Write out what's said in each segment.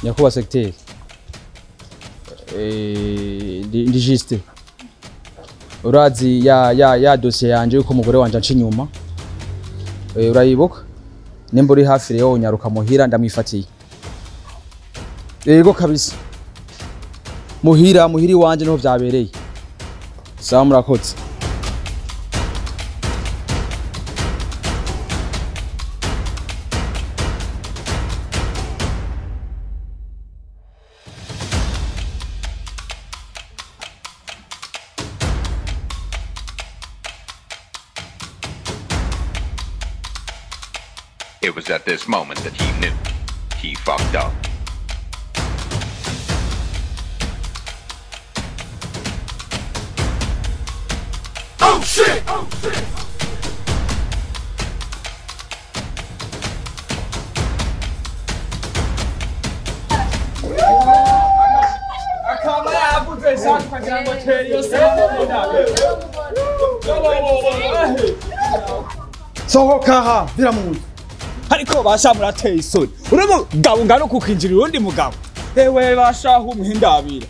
Nyakubahwa secteur, ndi juste urazi ya dossier yanje yuko umugore wanje anca inyuma, urayibuka? Nimba uri hafi rero unyaruka muhira ndamwifatiye. Yego kabisa, muhira iwanje niho vyabereye. Sawa, murakoze. It was at this moment that he knew he fucked up. Oh shit! Oh shit! Akaba yavuze shaka ngo teriyo se. Sohoka ha, vira mu nzu. Ariko basha murateye isoni. Uri mugabo ngano kukinjira urundi mugabo. Ewe basha umuhindabira.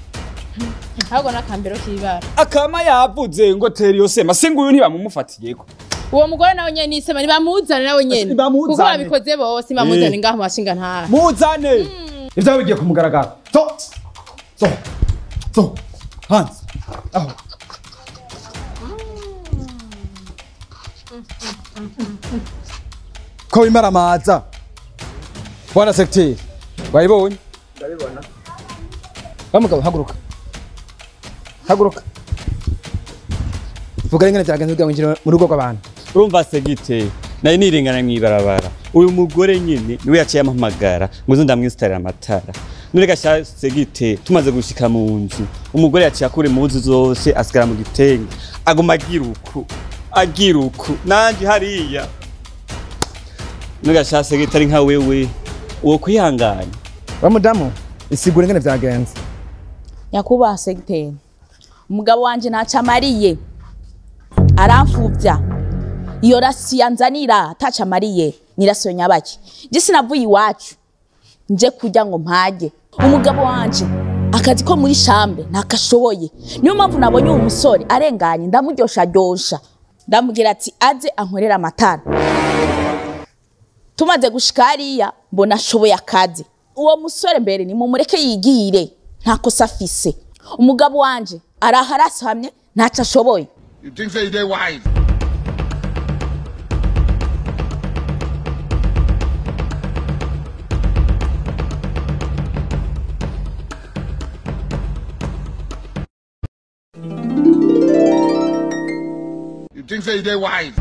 Ntabwo nakambero kibara. Akama yavuze ngo teriyo sema singuyu ntibamumufatiyeko. Uwo mugore nawe nyene nisema nibamuzane nawe nyene. Kuko babikoze bose bamuzane ngaho mashinga ntara. Muzane. Ivyo bigiye kumugaragara. So. So. So. Hans. Aho. Ko imaramaza. Bwana secteur, wayibonye? Ndabibona. Bamugabo haguruka. Haguruka. Vuga ingene vyagenze kugira ngo winjire mu rugo rw'abantu. Urumva segite, nari niringana mwibarabara. Uyu mugore nyine niwe yaciye ampamagara ngo nze ndamwisitarira amatara. None gasha segite tumaze gushika mu nzu, umugore yaciye akura impuzu zose asigara mu gitenge. Aguma agira uku, agira uku, nanje hariya. None gasha segite ari nka wewe, uwo kwihangana. Wa mudamu, isigure ingene vyagenze. Nyakubahwa segiteri, umugabo wanje ntacamariye, aramfuvya. Iyo rasi yanzanira atacamariye ni rasiyo nyabaki. Je sinavuye iwacu nje kurya ngo mpage. Umugabo wanje akazi ko muri shambe ntakashoboye. Niyo mpamvu nabonye uwo musore arenganye ndamuryoshyaryosha, ndamubwira ati aze ankorera amatara. Tumaze gushika hariya mbona ashoboye akazi. Uwo musore mbere ni mumureke yigire, nta kosa afise. Umugabo wanje araharasamye ntaco ashoboye. You think say they wise? You think say they wise?